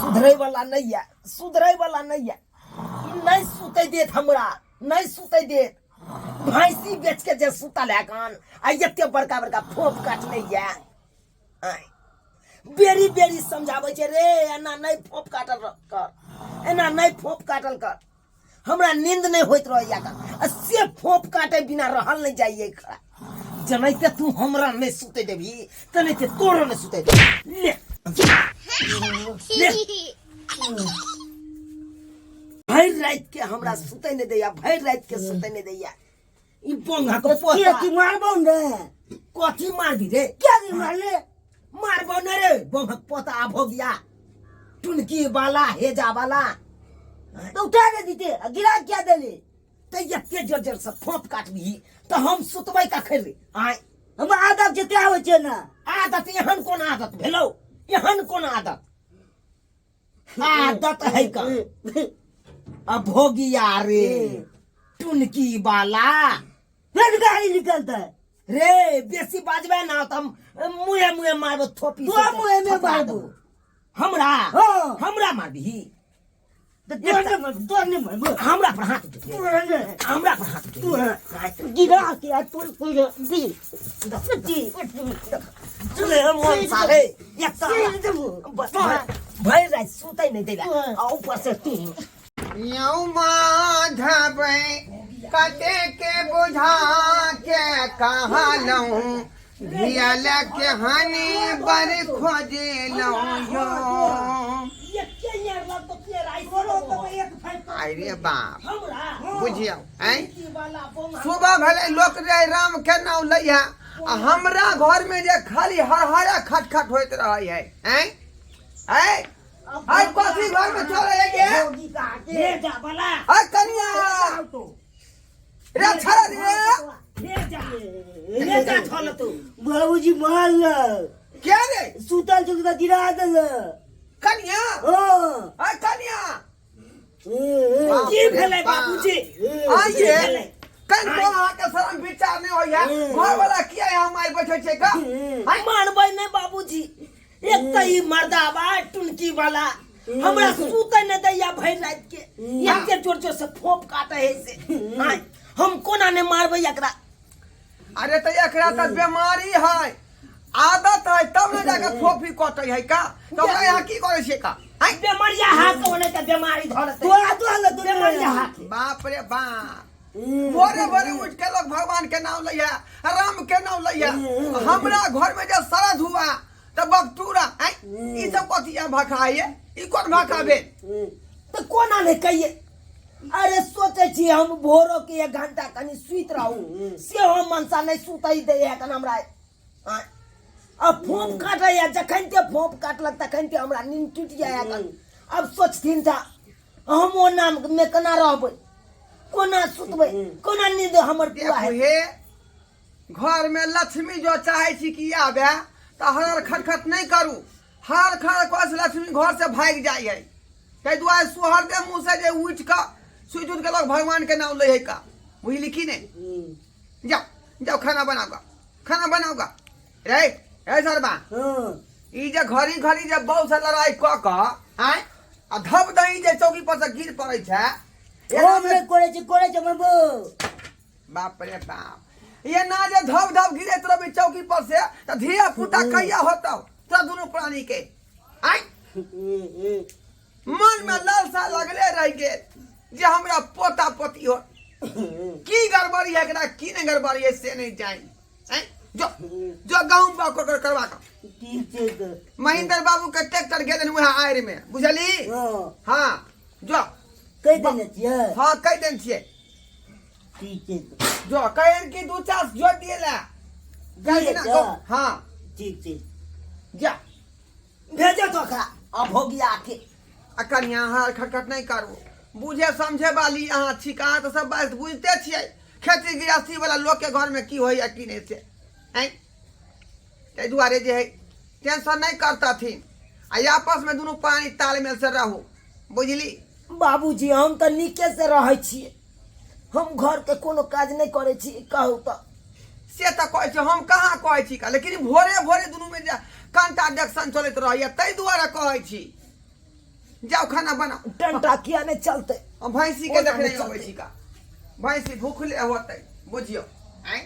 सुधरै वाला नहीं है, सुधरै वाला नहीं है। ई नहीं सुतै देत हमरा, नहीं सुतै देत। भैंसी बेच के जे सुतल है कान आ एते बड़का बड़का फोप काटने ये। आय बेरी बेरी समझाबै छै रे, एना नहीं फोप काटल कर, एना नहीं फोप काटल कर, हमरा नींद नहीं होइत रहैया का। आ से फोप काटे बिना रहल नहीं जाइए खड़ा। जनैते तू हमरा नहीं सुते देबी तनैते तोरो नहीं सुते देबी। ले ले, भरि राति के हमरा सुते नहीं दैया, भरि राति के सुते नहीं दैया ई बोंगा के के पोता। की मारबो ने? कथी मारबी रे? क्या की मारले? मारबो ने रे बोंगा के पोता, आ भोगिया टुनकी वाला हेजा वाला। तो उठा दे दीते आ गिरा क्या देली? तऽ एते जोर जोर से फोप काटबही तऽ हम सुतबै कखन रे? आय हम आदत जे क्या होइ छै ने। आदत? एहन कोन आदत भेलौ? एहन कोन आदत आदत है का अब भोगिया रे टुनकी वाला? फिर गाड़ी निकलता है रे। बेसी बाजबे ना तऽ हम मुँहे मुँहे मारबो थोपी। तू मुँहे में थोपा मारबो। देबो। हमरा? हाँ। हमरा मारबही? तो तोर नहीं, तोर नहीं मारबो। हमरा पर हाथ उठेबे? तोर नहीं। हमरा पर हाथ उठेबे? गिरा के आ तोर कोई दी दी। चले मन साले एक भरि राति सुतै नहि दैला आ ऊपर से तू। यौ माधव, कतेक बुझा के कहलहुँ, धियल के हानि बड़ खोजलहुँ यौ। अरे बाप, बुझियौ आँय, सुबह भेलै लोक रे राम के नाम लैया आ हमरा घर में जे खाली हरहरा खटखट होइत रहै है। आँय आँय आँय, कथी घर में चलै है गे? आँय कनिया रे, छड़ा रे। बाबूजी मारल। के रे? सुतल छौ तऽ गिरा देल। कनिया? हाँ। आँय कनिया। की भेलै बाबूजी? आइए कनिको अहाँके शरम विचार नहि होइया? घर वाला किया यहाँ मारि बैठे छै का? आँय? मानबै नहि बाबूजी, एक तऽ ई मर्दाबा टुनकी वाला हमरा सुतै नहि दैया भरि राति के, एते जोर जोर से फोप काटे है से। आँय, हम कोना नहि मारबै एकरा? अरे तऽ एकरा तऽ बीमारी है, आदत है, तब ने जाके फोफी कटै है का। तऽ ओकरा यहाँ की करै छियै का? आँय? बेमरिया हाथ होने तऽ बेमारी धरतै। तोरा तो आल तू। बेमरिया हाथ। बाप रे बाप, भोरे भोरे उठ के लोग भगवान के नाम लैया, राम के नाम लैया, हमरा घर में जे शरद हुआ तऽ बकटूरा। आँय, ई सब कथी यहाँ भाखा है ये? ई कोन भाखा भेल? तऽ कोना नहि कहिए? अरे सोचै छी हम भोरो के एक घंटा कनि सुति रहू, सेहो मनसा नहि सुतै दैया कन हमरा। आँय, आ फोप काटैया, जखन ते फोप काटलक तखन ते हमरा नींद टूटि जाइया कन। अब सोचथिन तऽ हम ओ नाम मे केना रहबै, कोना सुतबै, कोना नींद हमर पूरा देखू हेतै? हे, घर में लक्ष्मी जो चाहे छी कि आबे तऽ हरर खटखट नहि करू। हर खर कऽ से लक्ष्मी घर से भागि जाइ है। ताहि दुआरे सोहर दे मुँह से जे उठि कऽ सुति उठि कऽ लोक भगवान के नाम लै है का, बुझली कि नहि? जाओ जाओ, खाना बनाओ गा, खाना बनाओ गा। रे रे सरबा। हाँ। ई जे घड़ी घड़ी जे बहू से लड़ाई कऽ कऽ आँय आ धप दही जे चौकी पर से गिर पड़ै छै। हम नहि करै छी, करै छै हमर बहू। बाप रे बाप, ये ना जे धप धप गिरैत रहबै चौकी पर से तऽ धिया पुता कहिया होतौ तोरा दुनू प्राणी के? आँय, मन में लालसा लगले रहि गेल जे हमरा पोता पोती हो। की गड़बड़ी है एकरा, की नहीं गड़बड़ी है से नहीं जानी। आँय, जो जो गहूम बाग कर करवा कऽ। ठीक छै तऽ। महेंद्र बाबू के ट्रैक्टर गेलन वएह आड़ि में, बुझली? हाँ। हाँ, जो। कहि देने छियै? हाँ, कहि देने छियै। ठीक छै तऽ। जो कहन कि दू चार जोड़ दिए ला दिए ना। तऽ? हाँ। ठीक छै। जा। भेजो तो ओकरा अभोगिया के। आ कनिया, हार खटखट नहि करू। बुझे समझे वाली अहाँ छी कहाँ तऽ सब बात बुझते छियै, खेती गृहस्थी वाला लोक के घर में की होइया की नहि से। आँय, ताहि दुआरे जे है टेंशन नहि करतथिन आ आपस में दुनू प्राणी तालमेल से रहू, बुझली? बाबूजी, हम तऽ नीके से रहै छियै, हम घर के कोनो काज नहि करै छी, कहू तऽ। से तऽ कहै छी, हम कहाँ कहै छी का, लेकिन भोरे भोरे दुनू में जे कंट्राडिक्शन चलैत रहैया ताहि दुआरे कहै छी। जाओ खाना बनाओ। टंटा किया नहि चलतै? हम भैंसी के ओना देखने नहि अबै चलतै। छी का भैंसी भूखले होतै बुझियौ। आँय,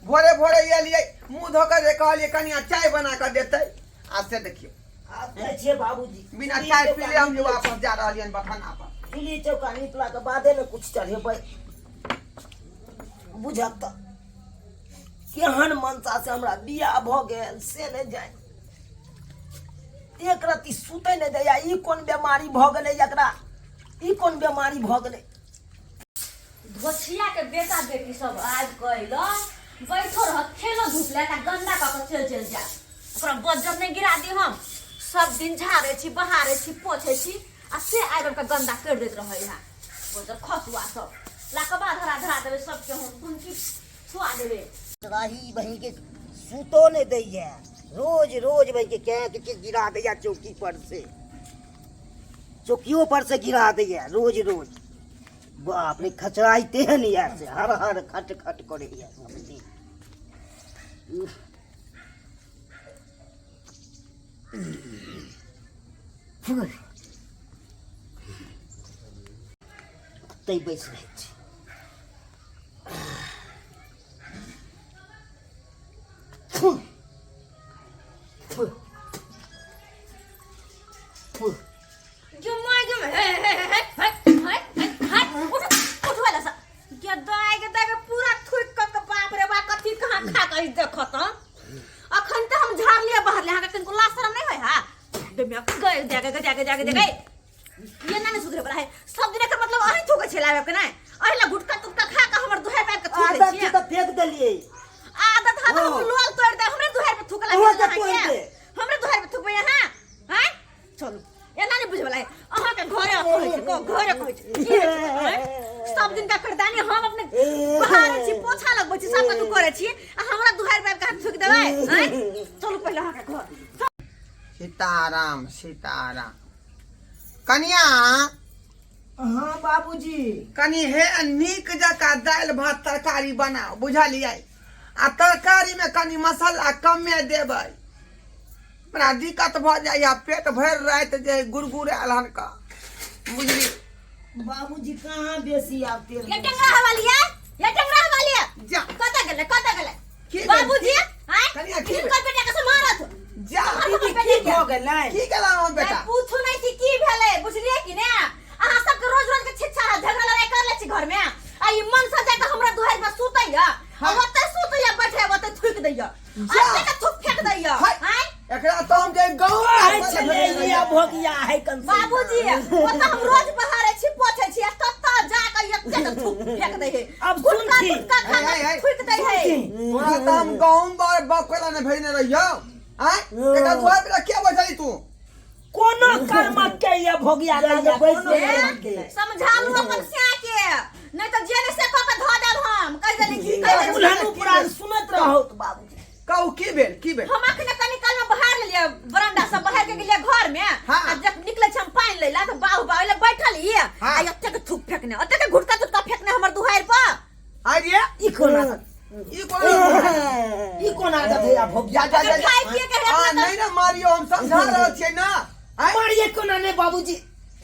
भोरे भोरे एलियै, मुँह धो कऽ जे कहलियै कनिया चाय बना कऽ देतै, आ से देखियौ। आब जाइ छियै बाबूजी। बिना चाय पीले हम जे वापस जा रहलियनि बथाना पर। चूल्ही चौका निपला के बादे ने कुछ चढ़ेबै। बुझत तऽ केहन मनसा से हमरा बियाह भऽ गेल से नहि जानि। एक रत्ती सुतै नहि दैया। ई कोन बेमारी भऽ गेलै एकरा? ई कोन बेमारी भऽ गेलै? धोछिया के बेटा बेटी सब आबि कऽ अयलो, बैठो रहत, खेलो धूप ले आ गंदा कऽ कऽ चलि चलि जायत। ओकरा बज्जर नहि गिरा दी। हम सब दिन झाड़ै छी, बहारै छी, पोछै छी आ से आबि कऽ गंदा करि दैत रहै है। बज्जर खसुआ सब लाकबा धरा धरा देबै सबके, हम कुंची छुआ देबै। राही बहिन के सुतो नहि दैया, रोज रोज बहिन के कैक के गिरा दैया चौकी पर से, चौकियो पर से गिरा दैया रोज रोज। बाप रे, खचराइते हन यार से हर हर खट खट करैया सब दिन। उफ। ओतहि बैस रहै छी। फु, फु, फु। जुम्मा जुम हे हे हे हे हे हे हे हे, उठ उठ वाला सा के दाय के दाय के पूरा थुक क के, बाप रे बा, कथी कहाँ खा के देखत। अखन तऽ हम झाड़लियै बहरले, अहाँके कनिको लाज शरम नहि होइ हा? देमे गए जाके जाके जाके जाके ये ना नहीं सुधरे वाला है। सब दिन एकर मतलब अहीं थूकै छै लाबे के नहि? अहीं ला गुटका तुटका खा के हमर दुहार पे आबि के थूक दै आदत छियै। छै तऽ फेंक देलियै। आदत हा तऽ हम हँ। लोल तोड़ि दे, हमरे दुहार पे थूक अहाँ लागल के तोड़ि अहाँके। दे। हमरे दुहार पे थूकबै अहाँ? आँय, चलू, एना नहि बुझै वाला है। अहाँके घरे कहै छै, घरे कहै छै की होइ छै, आँय? सब दिन का करदानी हम अपने बहारै छी, पोछा लगबै छी, सब कथू करै छी आ हमरा दुहार पे आबि के अहाँ थूकि देबै? आँय, चलू पहिले अहाँके घर। सीताराम सीताराम। कनिया। हाँ बाबूजी। कनि हे नीक जकाँ दालि भात तरकारी बनाउ, बुझलियै? आ तरकारीमे कनि मसाला कमे देबै, बड़ा दिक्कत भऽ जाइए, पेट भरि राति जे गुड़गुड़ायल हन का, बुझली? बाबूजी, कहाँ बेसी आब तेल? ये टेंगरा हवालिया, ये टेंगरा हवालिया। जा। कतऽ गेलै, कतऽ गेलै? की भेल? बाबूजी, आँय, कनिया, की भेल? हिनकर बेटा के से मारत। जा। दीदी, की भऽ गेलै? की केला हम बेटा? नहीं, पूछू नहीं कि की भेलै, बुझलियै कि ने? अहाँ सबके रोज रोज के छिच्छा झगड़ा लड़ाई कर लै छी घर में आ ई मन से जाके हमरा दुआरि पर सुतैया आ हाँ। ओतै सुतैया, बैठे ओतै थूक दैया। जा। ओतै के थूक फेंक दैया। हाय। आँय। एकरा तऽ हम जे गाँव आइ छलै ये भोगिया है कंस। बाबूजी, ओतऽ हम रोज बहारै छी, पोछै छी आ ततऽ जाके एते के थूक फेंक दै है। आब गुटका सुनथिन। गुटका खा हे, हे, के हे। थूक दै है। सुनथिन। तोरा तऽ हम गहूँम बर बकोला ने भेजने रहियौ। आँय, एकरा दुआर पर किया बैठली तू? कोनो कर्म के ये भोगिया जा, नहीं जा, है, कोनो बैस कर्म के नहीं। समझा लू अपन स्या के, नहीं तो जे ने से कऽ के धऽ देब। हम कहि देली की कहि देली। उल्हन पुरान सुनत रहो तो बाबूजी। कहू, की भेल, की भेल? हम अखने कनी काल में बाहर लेलियै, बरामदा से बाहर के गेलियै घर में। हाँ। आ जब निकले छै हम पानि लै ला तऽ बाहु बाहु ले बैठल हियै। हाँ। आ एतेक थूक फेकने, एतेक घुटका तुटका फेकने हमर दुहारि पर। आइ रे। ई कोन आदत? ई कोन ई कोन आदत है आ भोगिया? जा जा जा। खाय पिए के है। हाँ, नहीं ना मारियो, हम समझा रहल छियै ना। आँय? मारिए कोना नहीं बाबूजी,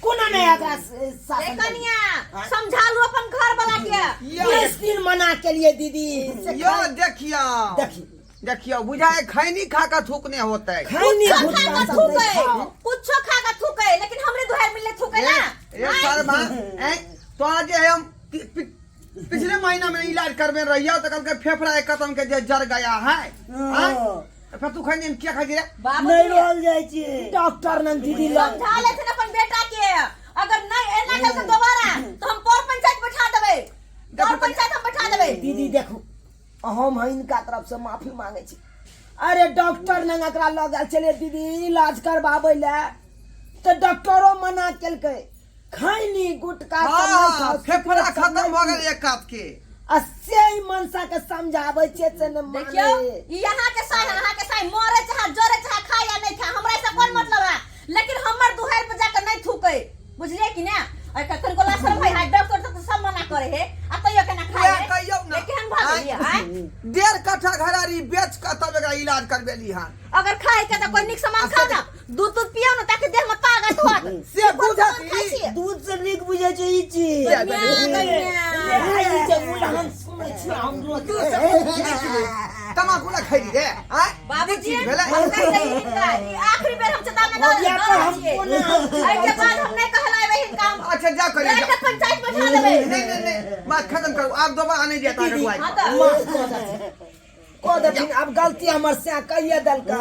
कोना नहीं एकरा शासन ए करी? कनिया, समझा लू अपन घर वाला के। यो 20 दिन मना के लिए दीदी से। यो देखियो। देखी। देखियो, बुझाए खैनी खा के थूकने होते। खैनी कुछो भुटका खा के सब नहीं थूकै, खाओ। कुछो खा के थूकै, लेकिन हमरे दुहार मिलले थूकै ना। ए शर्मा, ए तोरा जे है हम पिछले महीना में इलाज करबे रहियो तो कहलकै फेफड़ा एक खत्म के जे जर गया है। आँय? फिर तू खैनी में किया खाइ रे? बाबूजी। नहि रहल जाइ छै। डॉक्टर नन दीदी लग। समझा लेथिन अपन बेटा के, अगर नहीं एना करके दोबारा तो हम पौर पंचायत बैठा देबै, पौर पंचायत हम बैठा देबै। दीदी देखू, हम हिनका तरफ से माफी मांगे छी। अरे डॉक्टर नंग एकरा लऽ गेल छलियै दीदी इलाज करबाबै लए, तऽ डॉक्टरो मना केलकै, खैनी गुटखा सब नहि हाँ, खाउ, फेफड़ा सिगरेट सब खत्म नहि भऽ पीउ। गेल एक कात के। आ से ही मनसा के समझाबै छियै से नहि मानै। देखियौ, ई अहाँ के साई, अहाँ के साई मरे चाहे जरे चाहे, खाए या नहीं खाए, हमरा से कोन मतलब है, लेकिन हमर दुहार पर जाके नहीं थूकै, बुझलियै कि ने? आ कखन गोला सर भाई हाय, डॉक्टर सब सब मना करे हे आ तैयो केना खाए उएह है? कहियौ ना। केहन भऽ गेलियै आँय? 1.5 कट्ठा घरारी बेच कऽ तब एकरा इलाज करबेली हन। अगर खाए के तऽ कोई नीक सामान खाओ ना। दूध दूध पियो ना ताकि देह में ताकत होत। से कोन बुझत कोन खाइ ई। छियै? दूध से नीक बुझै छै ई चीज। गन्या, गन्या। ई जे उलहन सुनै छी हमरो। दूध से नीक चीज। तमाकू ना खैली रे आँय? बाबूजी, नीक चीज भेलै। हम कहि देली हिनका, ई आखिरी बेर हम चेतावनी दऽ भोगिया दऽ पर रहल हम छियै। कोना एहिके बाद हम नहि कहलायबै हिनका हम। अच्छा जा करिए जा। डायरेक्ट पंचायत बैठा देबै। नहीं नहीं नहीं, बात खत्म करू, आब दोबारा नहीं जाता अहाँके दुआरि हाँ पर। तऽ माफ कऽ देथिन, कऽ देथिन। आब गलती हमर से कहिए देलकै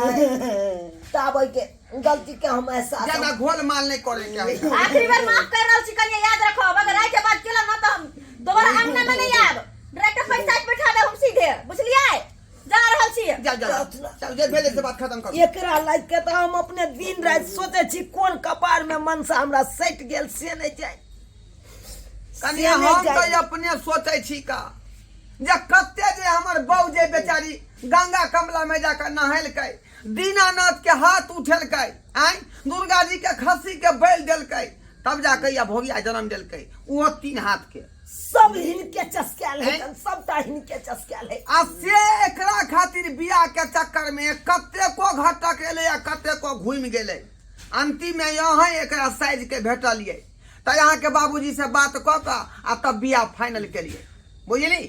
तऽ आब ओहिके गलती के हम एहसास ज्यादा घोल माल नहीं करे के है। आखिरी बेर माफ कर रहल छी कनिया, याद रखो। अगर आइ के बाद केलहुँ ना तऽ हम दोबारा अंगना में नहीं आयब, डायरेक्ट पंचायत बैठा देब हम सीधे, बुझलियै? जा रहल छी। जा जा चल, जे भेलै से बात खत्म करू। एकरा लागि के तऽ हम अपने दिन राति सोचै छी कोन कपार में मनसा हमरा सटि गेल से नहि जाय। कनिया, से नहि हम जाय। तऽ अपने सोचै छी का जे कते जे हमर बहू जे बेचारी गंगा कमला में जाकर नहेलकै, दीनानाथ के हाथ उठेलकै, आँय, दुर्गा जी के खस्सी के बैल देलकै, तब जाके या भोगिया जन्म देलकै, ओहो तीन हाथ के। सब हिनके चसकायल है, सबटा हिनके चसकायल है। आ से एकरा खातिर बियाह के चक्कर में कतेको घटक एलै आ कतेको घूमि गेलै, अंतिम में यहाँ एकरा साइज के भेटलियै तऽ अहाँके बाबूजी से बात कऽ कऽ आ तब बियाह फाइनल केलियै, बुझली?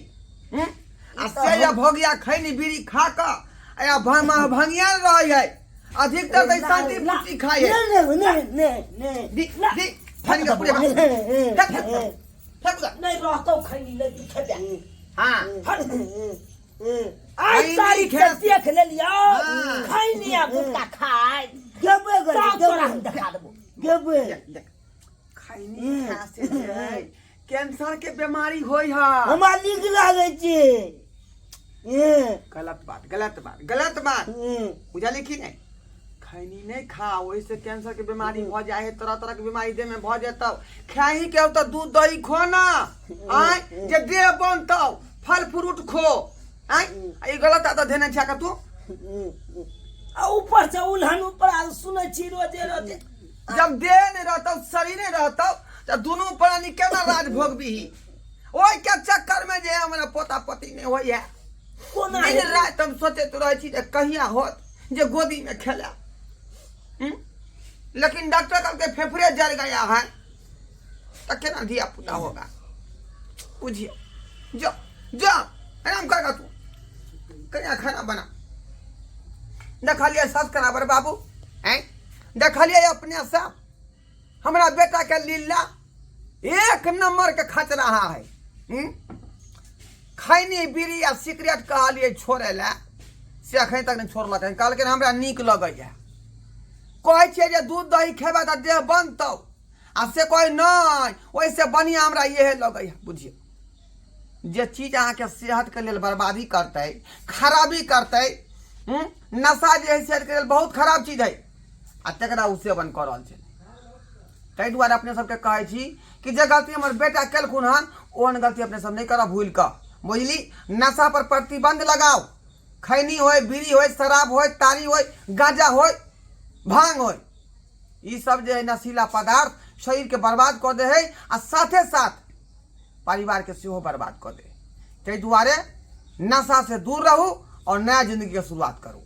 हम्म? आ से जे भोगिया खैनी बीड़ी खा कऽ आ या भंगियाल रहै है अधिकतर, तऽ शांति पुटी खाइ है। नहीं नहीं नहीं नहीं। दी दी फाइन के पूरे फेंक, फेंक, फेंक उधर। नहीं रहतो खैनी नहीं तू खेबे। हाँ। हट। आइ खैनी तारीख के देख लेलियौ। हाँ। खैनी आ गुटका खाइ खेबे तब तोरा हम करै देखा देबो। खेबे। देख, देख। खैनी खा से जे है, कैंसर के बीमारी होय है। हमरा नीक लागै छै। गलत बात, गलत बात, गलत बात, बुझलियै कि नहि? खैनी नहि खा, ओहिसँ कैंसर के बीमारी भऽ जाइ है, तरह तरह के बीमारी देह में भऽ जेतौ। खाही के तऽ दूध दही खो ना, आँय, जे देह बनतौ, फल फ्रूट खो, आँय। आ ई गलत आदत धेने छै का तू? आ ऊपर से उलहन ऊपर आ सुनै छी रोजे रोजे। जब देह नहि रहतौ, शरीर नहि रहतौ, तऽ दुनू प्राणी केना राज भोगबीही? ओहि के चक्कर में जे हमरा पोता पोती नहि होइए। कोना दिन हेतै? राति हम सोचैत रहै छी जे कहिया होत जे गोदी में खेला। हम्म? लेकिन डॉक्टर कहलकै फेफड़े जर गया है, तऽ केना धिया पुता होगा? बुझियौ, जो जो आराम कर तू, कनिया खाना बना। देखलियै सब्सक्राइबर बाबू, हैं, देखलियै अपने से हमरा बेटा के लीला एक नंबर के खच रहा है। हम्म? खैनी बीड़ी आ सिगरेट कहलियै छोड़ै लए, से एखन तक नहि छोड़लकै। कहलकै हमरा नीक लगैए। कहै छियै जे दूध दही खेबै तऽ देह बनतौ, आ से कहै नहि, ओहिसँ बढ़िआँ हमरा इहे लगैए। बुझियौ, जे चीज अहाँके सेहतके लेल बर्बादी करतै, खराबी करतै, नशा जे है सेहतके लेल बहुत खराब चीज है, आ तकरा ओ सेवन कऽ रहल छै। ताहि दुआरे अपने सबके कहै छी कि जे गलती हमर बेटा केलखुन हन, ओहन गलती अपने सब नहि करब भूलि कऽ, बुझली? नशा पर प्रतिबंध लगाउ। खैनी होय, बीड़ी होय, शराब होय, ताड़ी होय, गांजा होय, भांग होय, ई सब जे है नशीला पदार्थ शरीरके बर्बाद कऽ दे है आ साथे साथ परिवारके सेहो बर्बाद कऽ दे। ताहि दुआरे नशा से दूर रहू और नया जिंदगी के शुरुआत करू।